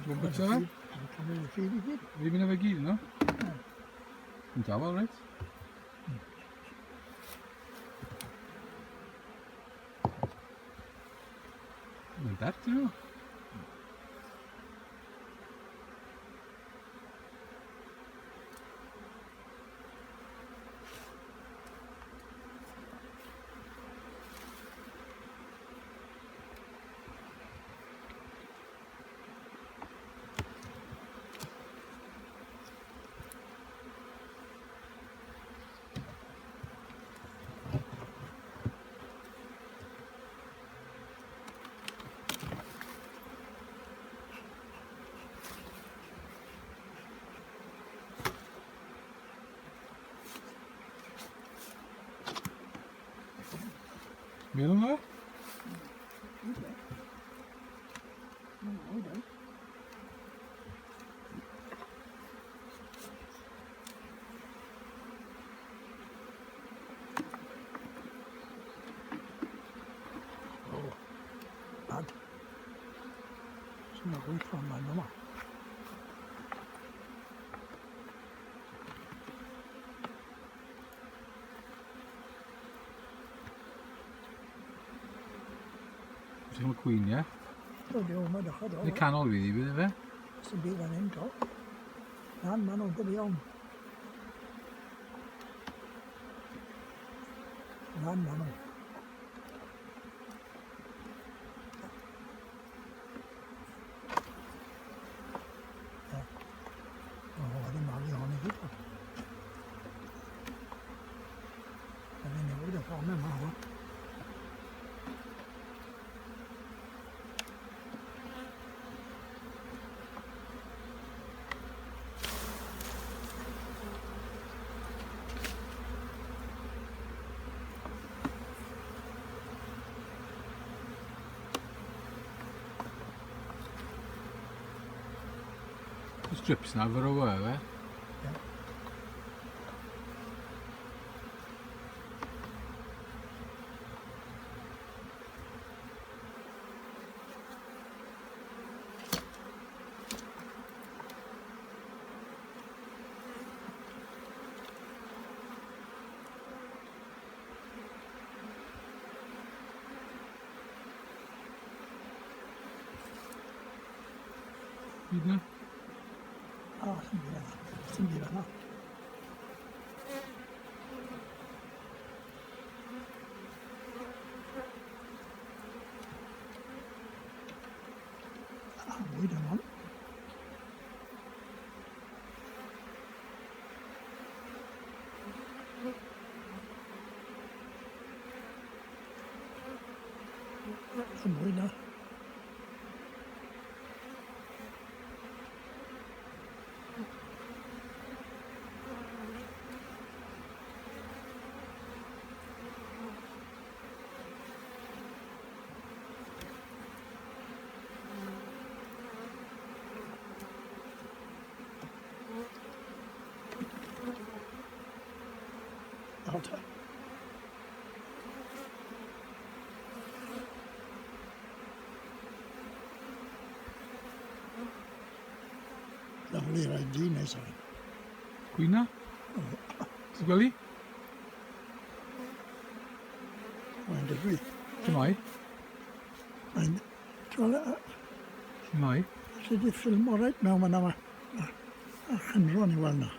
Dwi'n bwyta fe? Cymryd y ffydd i gyd. Fi mynd â fe gyd, no? Yn dawel, reit? Mae'n bert, ydw. Meddwl na? Oh, bad. Sy'n agor ffordd mae'n yma. Ti'n cael cwyn, ie? Do, di o'n mynd ochr. Yn y canol fi, bydd e fe? Sy'n byd fan hyn, do. Na, maen nhw'n gyda iawn. Na, maen nhw. Ie. O, wedi malu hon i gyd. Wedi newid y ffon yma, hwn. Y strips na, fyr o fe, fe? Ie. Byd na? O, sy'n byd yna. Sy'n byd yna. Ah, mwy dyn hwn. Mwy na. Alta. Lovely rai di neis o'n. Gwyna? Ti'n gweld i? Mae'n dydw. Lle mae? Mae'n... Ti'n gweld... Lle mae? Alli di ffilmo reit mewn fan'na ma. A chynro ni weld na.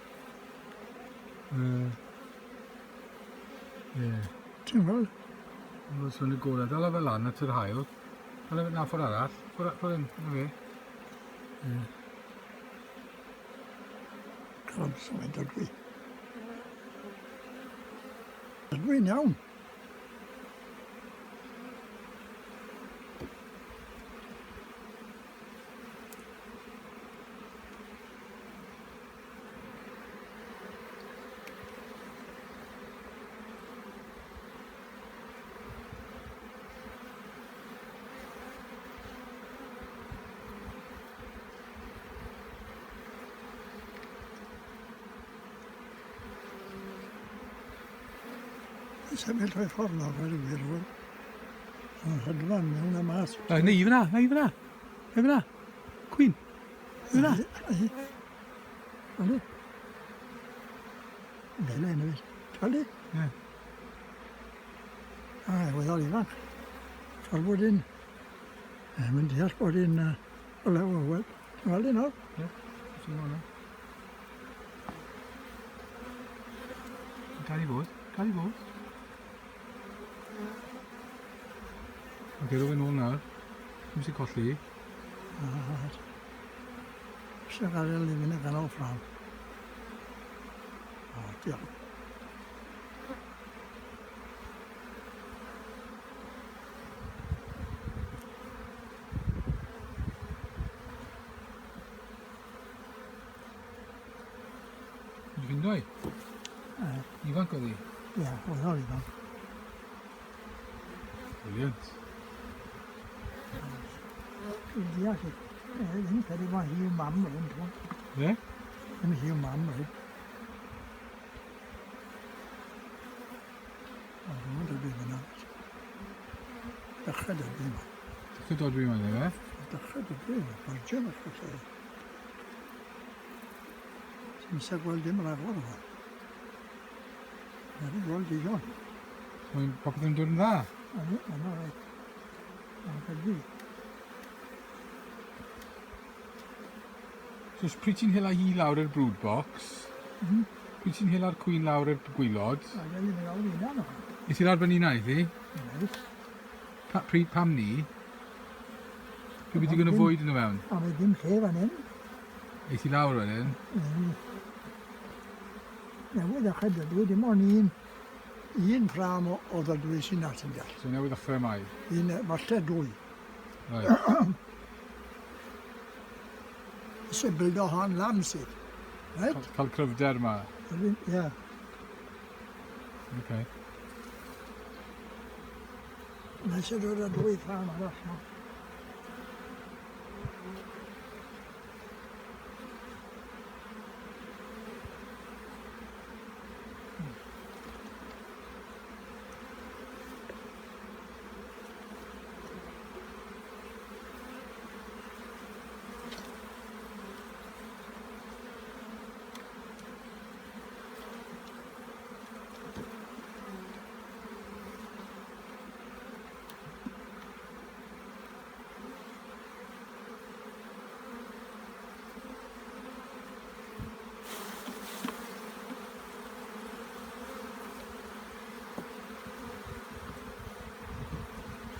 Ie. Ti'n gweld? Mae'n swn y gorau. Dala fe lan at yr haul. Dala fe na ffordd arall. Ffordd ffordd hyn, na fe. Ie. Cramps mae'n dydw. Dydw i'n iawn. Sefyll o'i ffordd nawr, rhaid i gwir. Yn hydfan mewn a mas. Na, i fyna, na i fyna. Na i fyna. Cwyn. Yna. Yna. Felen hefyd. Twel di? Ie. A, weddol ifanc. Twel bod un... Mae'n deall bod un... O lew, o wel. Ti'n gweld un o'r? Ie. Ti'n gweld hwnna? Gad i fod. Gad i fod. Oce, rwy'n nôl nawr. Ddim sy'n colli. Eisiau gael ei lifyn y ganol ffram. O, diolch. Wedi ffindo i. Ifanc oedd hi. Ie, weddol ifanc. Brilliant. Dwi'n deall i. Ddim credu bod hi yw mam rhywun, ti'n gwbod. Ie? Ddim hi yw mam rhywun. O, dwi'n mynd i fyna. Dechrau dydw yma. Dechrau dod fi yma, fe? Dechrau dydw yma. Bargio yma, lle. Ti'n eisiau gweld dim rhagor yma. Mae'n gweld digon. Mae'n popeth yn dod yn dda. Mae'n mae'n rhaid. Mae'n rhaid. So, pryd ti'n hela hi lawr i'r brood box, pryd ti'n hela'r cwyn lawr i'r gwylod, A gael i lawr i yna. Is i lawr ben un i? Neis. Pa, pryd, pam ni? Pryd bydd digon o fwyd yn y mewn? A mae dim lle fan hyn. Eith i lawr wedyn. Newydd ddechrau dydw, dim ond un, un ffram o, o ddydwy sy'n at yn deall. So newydd ddechrau mai. Un, falle dwy. Right. Eisiau bildo hon lan sydd. Right? Cael, cael cryfder ma. Ie. Yeah. Okay. Mae eisiau dod â dwy ffram arall. No?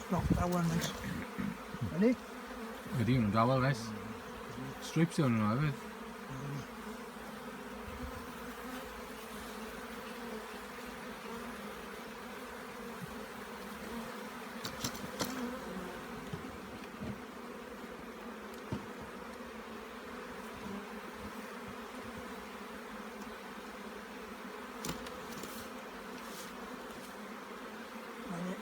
Stop that one, neis. Ready? Ydy, nhw'n dawel, neis. Stripes iawn nhw hefyd. Ready?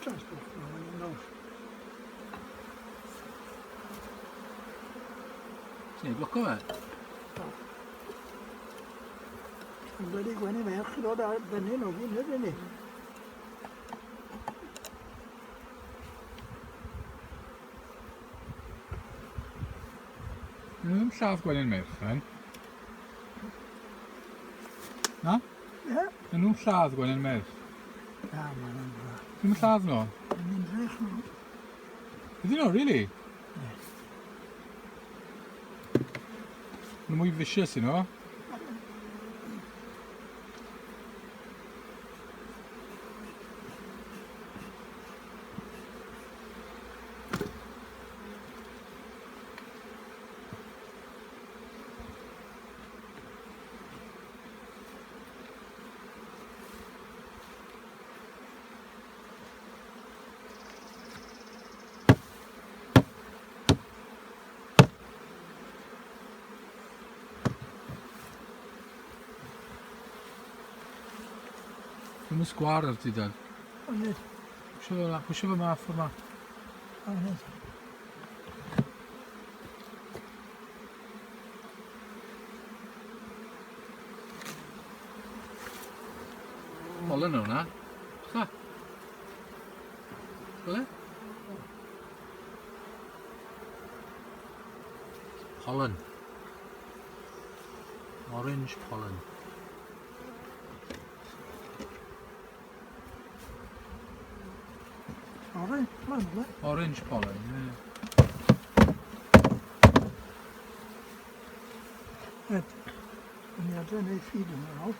Transport, no one knows. Ti'n ei bloco fe? Yn wedi gwenu merch ddod ar fyny nhw gyd, ydyn ni? Nhw ddim lladd gwenyn meirch, then. Na? Ie. Maen nhw'n lladd gwenyn meirch. Na, maen nhw'n dda. Ddim yn lladd nhw? Mae'n edrych nhw. Ydyn nhw, really? Maen nhw mwy vicious, you know. Ddim yn sgwar ar ti, Dad. Ond Pwysio fe, pwysio fe ma, ffordd ma. ond Pollen hwnna. Cha. Gwele? Pollen. Orange pollen. Orange pollen, yna. Orange pollen, ie. Ed, yn i adre neu ffid yma nawr.